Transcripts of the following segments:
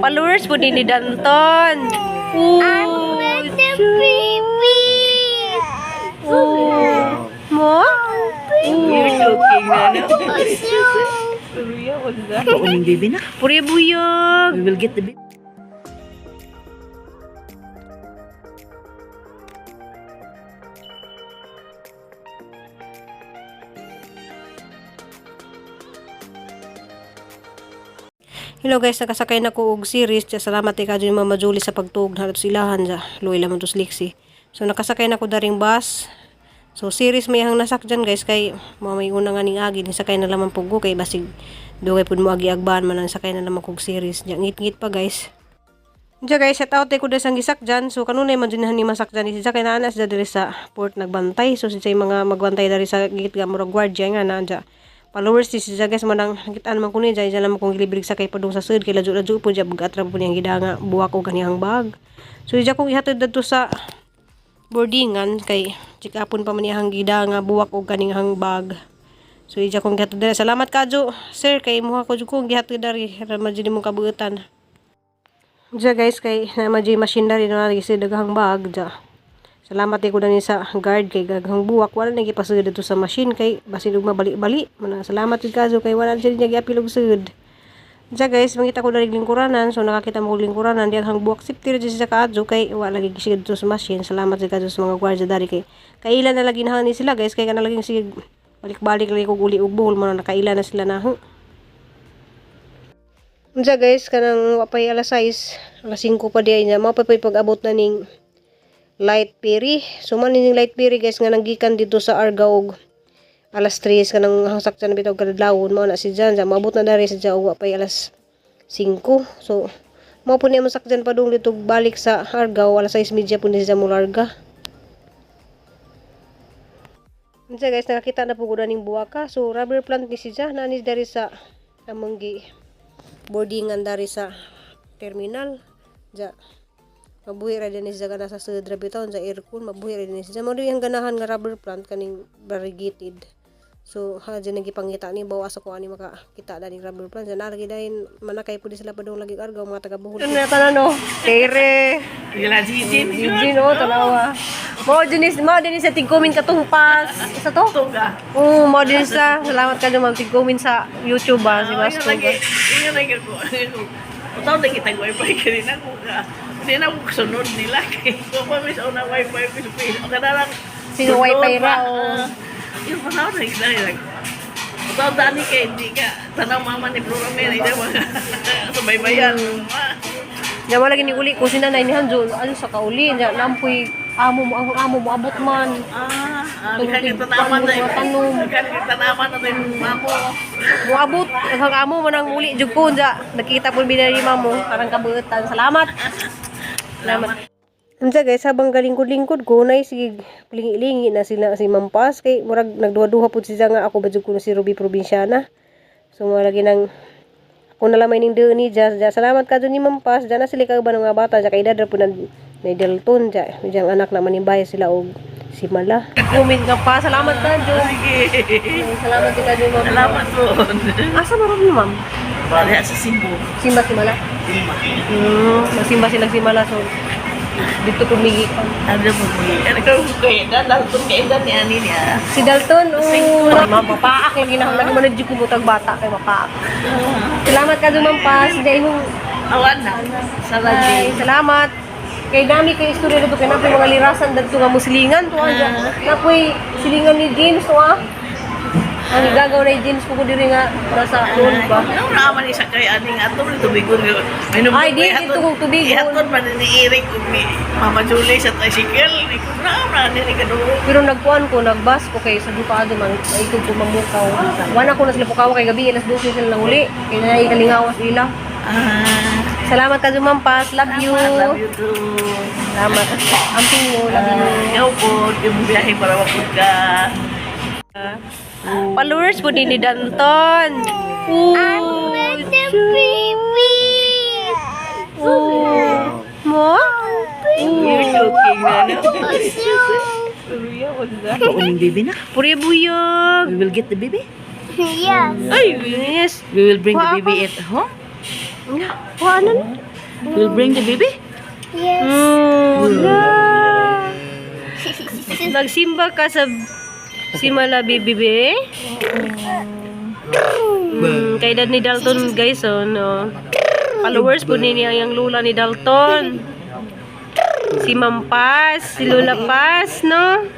Followers po din ni Danton. Ooh, I'm with the baby. Oh. Mo? You're joking na, no? Pauning baby na. Puri buyog. We will get the baby. Hello guys, nakasakay na ko og series. Diya, salamat kay kadyo ni Mama Julie sa pagtuog na halos ilahan ja. Luoy lamang to sliksi. So nakasakay na ko daring bus. So series may hang nasakyan, guys, kay mao may una nga ning agi ni sakay na lamang pug ko kay basig dugay pud mo agi agbaan man ang sakay na lamang kog series. Diya ngit-ngit pa, guys. Diya guys, set out ko sang gisakyan. So kanunay man jud ni masakyan ni siya kay naa na siya diri sa port nagbantay. So siya yung mga magbantay diri sa gate nga murag gwardiya nga naa diya. Followers si siya, guys, manang nakitaan man ko ni diya lang kong gilibrig sa kay padung sa sud kay ladyo-ladyo po diya bugat ra po niyang gidanga buwak og kaniyang bag. So siya kong ihatod dadto sa boardingan kay check-upon pa man niyang gidanga buwak og kaniyang bag. So ija kong gihatod diri. Salamat kadyo, sir, kay muha ko jud kong gihatod diri ra man jud imong kabuutan. Diya guys, kay na jud machine diri na lagi sa daghang bag diya. Salamat ko dani sa guard kay daghang buwak wala na gipasud dito sa machine kay basin og mabali-bali. Mana salamat jud kaso kay wala siya niya giapil og sud. Diya guys, mangita ko diri lingkuranan. So nakakita mo og lingkuranan diyan hang buwak safety ra jud siya kaadyo kay wala lagi gisigad dito sa machine. Salamat jud kaadyo sa mga gwardiya dari kay kaila na lagi na ni sila, guys, kay kana lagi sige balik-balik lagi kog uli og Bohol mo na nakaila na sila na. Unsa guys, kanang wa pay alas 6, alas 5 pa diay niya, mao pa pay pag-abot na ning light ferry. So man ning light ferry, guys, nga nanggikan dito sa Argao og alas 3 kanang sakyan bitaw kadlawon mao na si Jan, maabot na dari sa og wa pay alas 5. So mao po niya masakyan padung dito balik sa Argao alas 6:30 po ni siya molarga. Unsa guys, nakakita na po ko ning buwaka. So rubber plant ni siya naa ni dari sa among gi boardingan dari sa terminal. Ja mabuhi ra din siya kana sa sudra bitaw sa aircon mabuhi ra din siya. Mo ang ganahan nga rubber plant kaning variegated. So ha dyan nagipangita ni bawa sa ko ani makakita dani rubber plant. Diyan lagi dahin manakay pud sila padung lagi Argao mga taga Bohol. Ano na tanan no? Tere. Wala, Gigi. Gigi no, tanawa. Mao din sa tigkumin katungpas. Isa to? Tuga. Oo, mao din sa. Salamat ka ma'am tigkumin sa YouTube ba si Mas Ingat Tuga. lagi. Ingat lagi ako. Utaw na kitang wifi kanina ko ka. Hindi na ako kasunod nila. Kaya ko pa miss na wifi. Piso. O kada lang. Sino sunod wifi pa. ra, o. Ah, yung panahon na kita nila. Utaw dani kay hindi ka. Tanaw mama ni Flora Mary. Hindi mga subaybayan. Diyan wala gini uli ko si nanay ni Hanjo, ano sa kauli, diyan nampoy amo mo ang amo mo abot man. Ah, ah, Tungkol kita naman na mga tanom. Kita naman na yung mamo. Moabot ang amo mo nang uli jud ko diya. Nakita po binari mamo, parang kabuutan. Salamat. Salamat. Unsa guys, habang galingkod-lingkod ko nay sige lingi-lingi na sila si Mampas kay murag nagduha-duha pud siya nga ako ba jud kuno si Ruby Provinciana. So mo lagi nang ako na lamay ning doon ni Jas. Ja, salamat ka dun ni Mampas. Diyan na sila kauban ng mga bata. Diyan kay edad ra po na na Dalton. Diyan, diyan anak naman ni Bay sila og si Mala. Comment ka pa. Salamat ka, Jo. Sige. Salamat din ka, Jo, ma'am. Salamat po. Asa ba rin, ma'am? Bali sa Cebu. Simba si Mala? Lima. Magsimba sila si Mala. So, dito kumigi ka. Ano mo mo? Ano ka kay dan Dalton kay dan ni ani niya. Si Dalton, oh. Ma'am, mapaak lagi na. Lagi mo na dyan kumutag bata kay mapaak. Salamat ka, Jo, ma'am Paz. Diyan yung Awan na. Sa Ay, salamat. Kay dami kay istorya dito kay napoy mga lirasan dadto nga muslingan to ah. Napoy silingan ni James to ah. Ang gagaw na James ko diri nga nasa road ba. Ano na man isa kay ani nga ato ni tubigon. Ay, di, dito kong tubigon. Ihaton man ni Eric ug ni Mama Julie sa tricycle. Ni ko na na ni kaduro. Pero nagkuan ko, nagbas ko kay sa duka ado man ikog ko mamukaw. Wala ko na sila pukawa kay gabi alas 12 sila nanguli. Kay na kalingawas ila. Ah, Salamat ka Mampas. Love you. love you too. Salamat. Amping mo, love you. Ikaw po, yung biyahe para mapud ka. Followers po din ni Danton. Ooh. I'm with the baby. Oh. Mo? You're joking na, no? Pauning baby na. Puri buyog. We will get the baby. Yes. Ay, yes. We will bring the Wa baby at home. Wa ano na? We'll bring the baby? Yes. Yeah. Nagsimba ka sa Simala BBB? Kay dad ni Dalton guys, oh, no. Followers po ni niya ang lula ni Dalton. Si Ma'am Paz, si Lola Paz, no?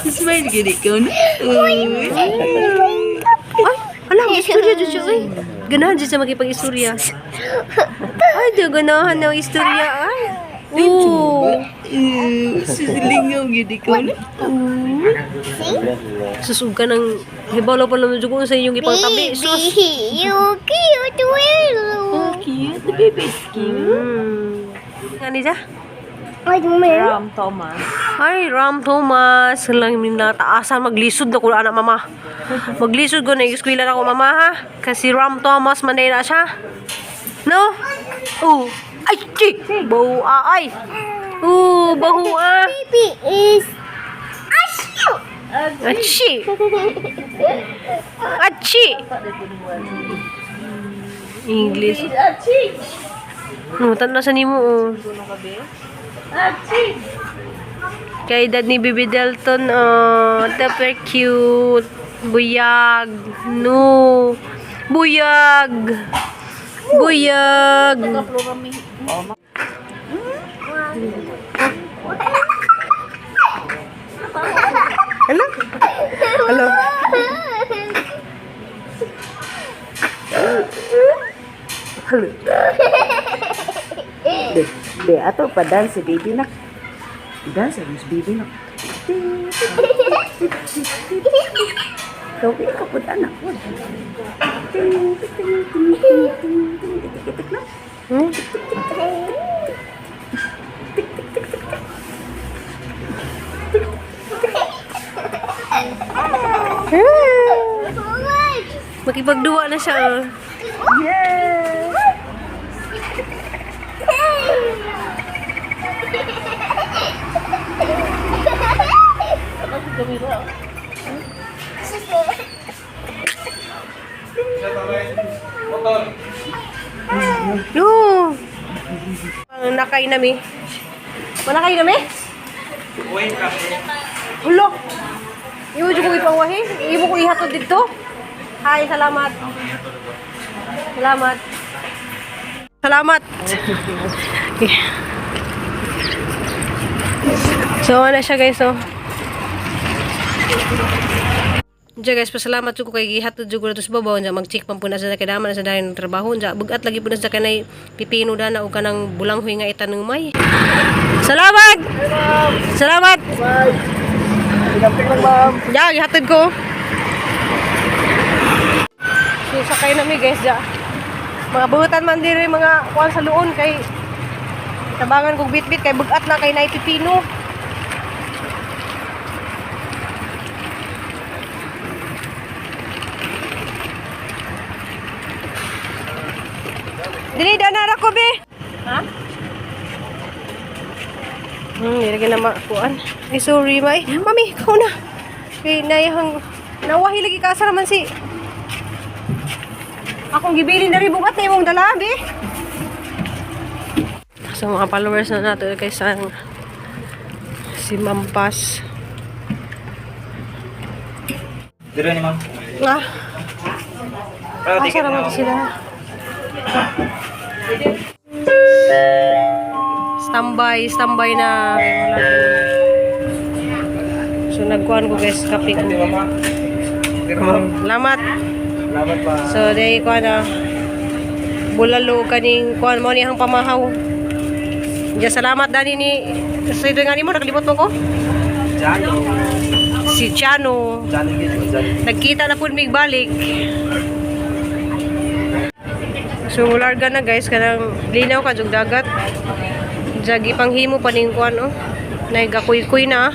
Smile gini ko na. Ay, ala, ang istorya dyan siya, ay. Ganahan dyan siya makipag-istorya. Ay, di, ganahan ng istorya, ay. Oo. Sisilingaw gini ko na. Susug ka ng hibalo pa naman dyan kung sa inyong ipangtabi. Sus. Baby, you cute little. Cute. The baby is cute. Ano siya? Ay, man. Ram Thomas. Ay, Ram Thomas. Lang nataasan. Maglisod na ko anak mama. Maglisod ko na eskwela na ko mama ha. Kasi Ram Thomas manay na siya. No? Oh. Ay, chi! Bawa ay. Oh, bawa. Baby is Ashu. Achi. Achi. English. No, tan sa nimo oh. Kay dad ni Bibi Dalton, oh, super cute. Buyag. No. Buyag. Buyag. Hello? Hello? Be, be, ato pa dance si baby nak. Dance si baby nak. Kau ini kaput anak. Ting ting ting ting ting ting itik itik nak. Makipagduwa na siya. Oh. Yes. No. Ang nakay nami. Manakay nami? Ulo. Imo jud ko ipangwahi. Imo ko ihatod didto. Hi, salamat. Salamat. Salamat. Okay. So, ano siya guys, oh. Diya guys, pasalamat ko kay gihatod jud ko na to sa babaw unsa mag-check man po na sa kay naman sa dayon ng trabaho unsa bugat lagi po na sa kanay pipino dana og kanang bulanghoy nga itanumay. Salamat. Salamat. Bye. Lang, ma'am. Ya, gihatod ko. So sakay na mi guys ja. Mga buhutan man diri mga kuan sa luon kay tabangan kog bitbit kay bugat na kay nay pipino. Dili dana ra ko be. Ha? Dili na makuan. Ay sorry, may. Mami, ikaw na. Kay nayahang nawahi lagi ka asa raman si Akong gibilin na rin bugat na imong dala, be. So mga followers na nato kay sang si Ma'am Paz. Dito ni ma'am. Ah, Pero asa ticket raman na to sila. Standby, standby na. So nagkuhan ko guys, kape ko. Dito ma'am. Salamat. Salamat pa. So dahil kuan na bulalo kaning kuan mo niyang pamahaw. Diya salamat dani ni sa ito nga nimo nakalimot mo ko. Jano. Si Chano. Jano yun. Jano. Nagkita na pud mig balik. So larga na guys kanang linaw ka jug dagat. Jagi panghimo pa ning kuan oh. Naigakuy-kuy na. Ah.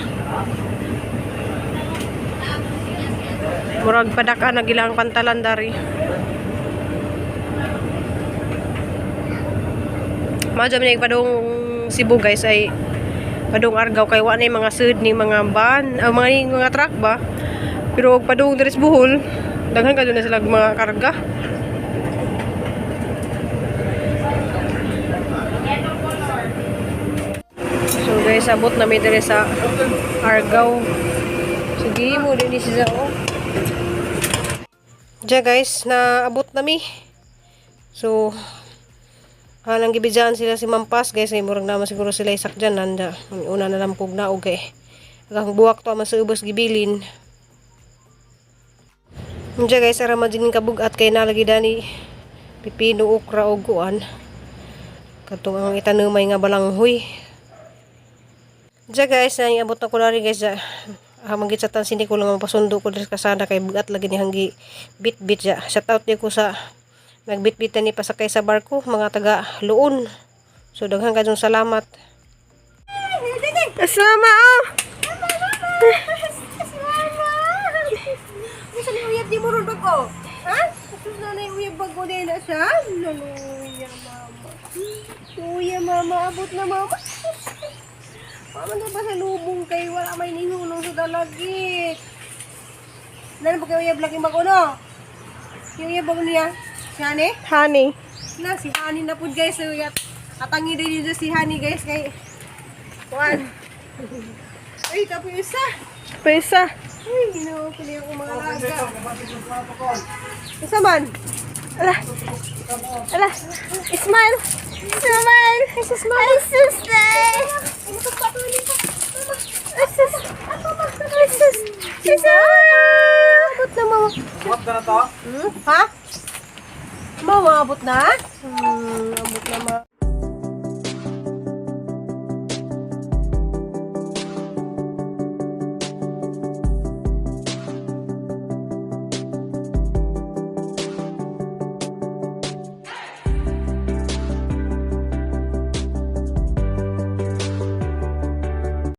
Murag padaka na gilang pantalan dari. Madyo man padung Cebu guys ay padung Argao kay wa na yung mga sud ni mga van, ah, mga ning mga truck ba. Pero og padung diri sa Bohol, daghan ka na sila mga karga. Guys, abot na mi diri sa Argao. Sige mo din siya oh. Diya guys, naabot na mi. So, halang gibidyan sila si Mampas guys, ay murag naman siguro sila isak dyan nanda. Ang una na lang kog naog kay. Ang buwak to man sa ubos gibilin. Diya guys, ara man din kabugat kay nalagi dani pipino, okra og kuan. Katong ang itanumay nga balanghoy. Diya guys, na abot na ko na rin guys. Diya. Ah, manggit sa tansin ko lang mapasundo ko diri sa kasada kay bugat lagi ni hanggi bit-bit diya. Shout out di ko sa nagbitbit ni pasakay sa barko mga taga Luon. So daghan kayong salamat. Asama, oh! Unsa ni uyab di mo ron bago? Ha? Sus na na uyab bago din na siya. Naluya mama. Luya mama, abot na mama. Mama na ba sa lubong kay wala may nihulong sa dalagit. Nan ba kayo uyab lagi bago no? Yung uyab bago niya? Si Hane? Honey. Na si Hani na pud guys. So, atangi din dito si Hani guys kay Kuan. Ay, tapo yung isa. Pesa. Ay, ginoo ko niya akong mga alaga. Isa man. Ala. Ala. Smile. Smile. Smile. Sister. Sus. Sus. Smile. Abot na mama. What na to? Ha? Mama, abot na? Abot na ma.